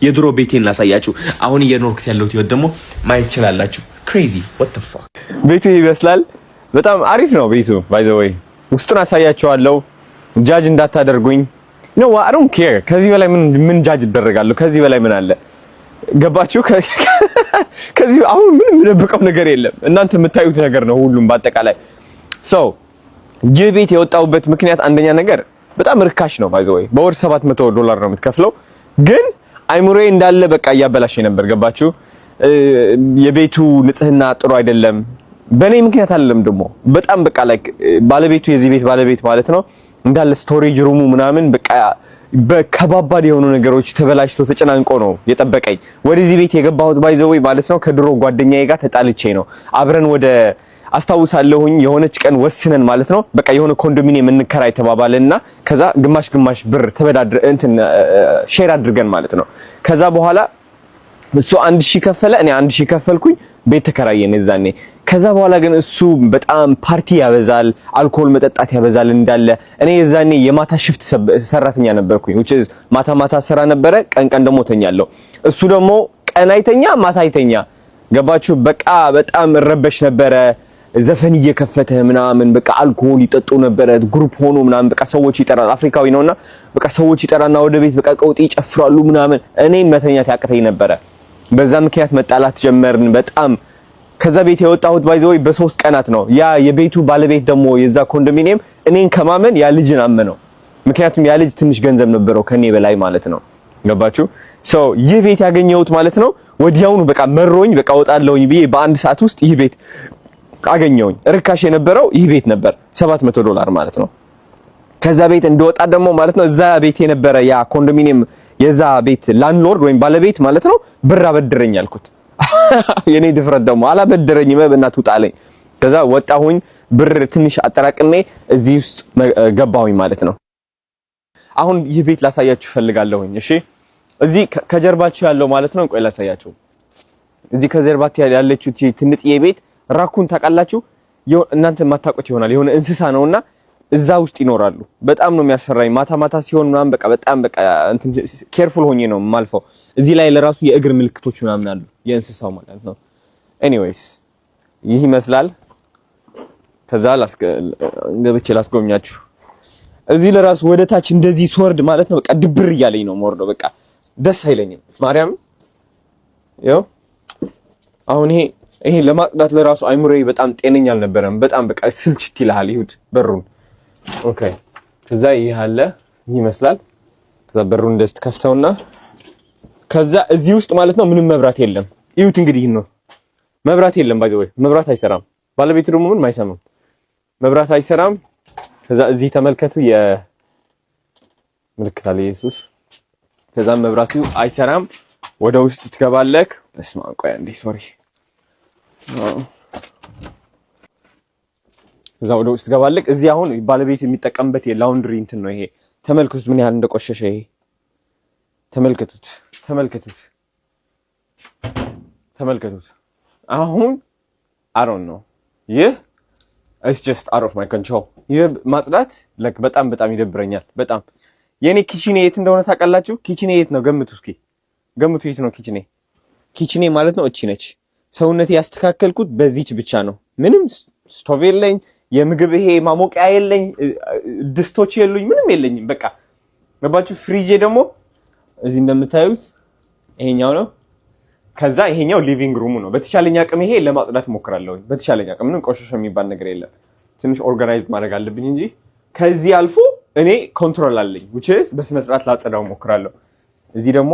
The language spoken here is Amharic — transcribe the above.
የድሮ ቤቴን ላሳያችሁ። አሁን እየኖርኩት ያለሁት ህይወት ደግሞ ማየት ትችላላችሁ። Crazy, what the fuck። ቤቱ ይመስላል። በጣም አሪፍ ነው ቤቱ። By the way ውስጡን አሳያችኋለሁ። Judge እንዳታደርጉኝ። No, I don't care። ከዚህ በላይ ምን ምን judge እደረጋለሁ? ከዚህ በላይ ምን አለ? ገባችሁ? ከዚህ አሁን ምንም የምደብቀው ነገር የለም። እናንተ የምታዩት ነገር ነው ሁሉም በአጠቃላይ። So ይህ ቤት የወጣሁበት ምክንያት አንደኛ ነገር በጣም ርካሽ ነው። By the way በወር 700 ዶላር ነው የምትከፍለው። ግን አይምሮዬ እንዳለ በቃ እያበላሸ ነበር። ገባችሁ? የቤቱ ንጽህና ጥሩ አይደለም። በእኔ ምክንያት አይደለም ደግሞ፣ በጣም በቃ like ባለቤቱ፣ የዚህ ቤት ባለቤት ማለት ነው፣ እንዳለ storage room ኡ ምናምን በቃ በከባባድ የሆኑ ነገሮች ተበላሽቶ ተጨናንቆ ነው የጠበቀኝ። ወደዚህ ቤት የገባሁት by the way ማለት ነው ከድሮ ጓደኛዬ ጋር ተጣልቼ ነው። አብረን ወደ አስታውሳለሁኝ የሆነች ቀን ወስነን ማለት ነው በቃ የሆነ ኮንዶሚኒየም እንከራይ ተባባልንና ከዛ ግማሽ ግማሽ ብር ተበዳድረ እንትን share አድርገን ማለት ነው። ከዛ በኋላ እሱ 1000 ከፈለ፣ እኔ 1000 ከፈልኩኝ። ቤት ተከራየን የዛኔ። ከዛ በኋላ ግን እሱ በጣም ፓርቲ ያበዛል፣ አልኮል መጠጣት ያበዛል እንዳለ። እኔ የዛኔ የማታ shift ሰራተኛ ነበርኩኝ፣ which is ማታ ማታ ስራ ነበረ፣ ቀን ቀን ደግሞ ተኛለሁ። እሱ ደግሞ ቀን አይተኛ ማታ አይተኛ። ገባችሁ? በቃ በጣም እረበሽ ነበረ። ዘፈን እየከፈተ ምናምን በቃ አልኮል ይጠጡ ነበረ። Group ሆኖ ምናምን በቃ ሰዎች ይጠራል። አፍሪካዊ ነውና በቃ ሰዎች ይጠራና ወደ ቤት በቃ ቀውጢ ይጨፍራሉ ምናምን። እኔን መተኛት ያቅተኝ ነበረ። በዛ ምክንያት መጣላት ጀመርን በጣም። ከዛ ቤት የወጣሁት by the way በ3 ቀናት ነው። ያ የቤቱ ባለቤት ደግሞ የዛ ኮንዶሚኒየም እኔን ከማመን ያ ልጅን አመነው። ምክንያቱም ያ ልጅ ትንሽ ገንዘብ ነበረው ከኔ በላይ ማለት ነው። ገባችሁ? So ይህ ቤት ያገኘሁት ማለት ነው ወዲያውኑ በቃ መሮኝ በቃ ወጣለሁኝ ብዬ በአንድ ሰዓት ውስጥ ይህ ቤት አገኘሁኝ። ርካሽ የነበረው ይህ ቤት ነበር፣ 700 ዶላር ማለት ነው። ከዛ ቤት እንደወጣ ደግሞ ማለት ነው እዛ ቤት የነበረ ያ ኮንዶሚኒየም የዛ ቤት landlord ወይም ባለቤት ማለት ነው ብር አበድረኝ አልኩት። የኔ ድፍረት ደግሞ አላበድረኝም፣ በእናትህ ውጣ አለኝ። ከዛ ወጣሁኝ፣ ብር ትንሽ አጠራቅሜ እዚህ ውስጥ ገባሁኝ ማለት ነው። አሁን ይህ ቤት ላሳያችሁ ፈልጋለሁኝ። እሺ፣ እዚህ ከጀርባችሁ ያለው ማለት ነው። ቆይ ላሳያችሁ። እዚህ ከጀርባችሁ ያለችው ትንጥዬ ቤት raccoon ታውቃላችሁ? እናንተ የማታውቁት ይሆናል። የሆነ እንስሳ ነውና እዛ ውስጥ ይኖራሉ። በጣም ነው የሚያስፈራኝ። ማታ ማታ ሲሆን ምናምን በቃ በጣም በቃ እንትን careful ሆኜ ነው የማልፈው። እዚህ ላይ ለራሱ የእግር ምልክቶች ምናምን አሉ፣ የእንስሳው ማለት ነው። Anyways ይህ ይመስላል። ከዛ ገብቼ ላስጎብኛችሁ። እዚህ ለራሱ ወደ ታች እንደዚህ ስወርድ ማለት ነው በቃ ድብር እያለኝ ነው የምወርደው። በቃ ደስ አይለኝም። ማርያም ይኸው አሁን ይሄ ለማጽዳት ለራሱ አይምሮዬ በጣም ጤነኛ አልነበረም። በጣም በቃ ስልችት ይልሃል። ይሁት በሩን። Okay። ከዛ ይህ አለ፣ ይህ ይመስላል። ከዛ በሩን እንደዚህ ትከፍተውና ከዛ እዚህ ውስጥ ማለት ነው ምንም መብራት የለም። ይሁት እንግዲህ ይህን ነው፣ መብራት የለም። By the way መብራት አይሰራም። ባለቤቱ ደግሞ ምንም አይሰማም። መብራት አይሰራም። ከዛ እዚህ ተመልከቱ፣ የምልክት አለ ኢየሱስ። ከዛ መብራቱ አይሰራም። ወደ ውስጥ ትገባለህ። በስመ አብ፣ ቆይ አንዴ፣ sorry። እዛ ወደ ውስጥ ትገባለህ። እዚህ አሁን ባለቤቱ የሚጠቀምበት የ laundry እንትን ነው ይሄ። ተመልከቱት ምን ያህል እንደቆሸሸ ይሄ። ተመልከቱት፣ ተመልከቱት፣ ተመልከቱት። አሁን I don't know፣ ይህ it's just out of my control። ይህ ማጽዳት like በጣም በጣም ይደብረኛል። በጣም። የኔ kitchen ኤ የት እንደሆነ ታውቃላችሁ? Kitchen ኤ የት ነው? ገምቱ እስኪ ገምቱ። የት ነው kitchen ኤ? Kitchen ኤ ማለት ነው እቺ ነች። ሰውነቴ ያስተካከልኩት በዚች ብቻ ነው። ምንም ስቶቭ የለኝ፣ የምግብ ይሄ ማሞቂያ የለኝ፣ ድስቶች የሉኝ፣ ምንም የለኝም። በቃ ገባችሁ? ፍሪጄ ደግሞ እዚህ እንደምታዩት ይሄኛው ነው። ከዛ ይሄኛው living room ኡ ነው። በተቻለኝ አቅም ይሄ ለማጽዳት እሞክራለሁ። በተቻለኝ አቅም ምንም ቆሻሻ የሚባል ነገር የለም። ትንሽ organize ማድረግ አለብኝ እንጂ ከዚህ አልፎ እኔ control አለኝ፣ which is በስነ ስርዓት ላጸዳው እሞክራለሁ። እዚህ ደግሞ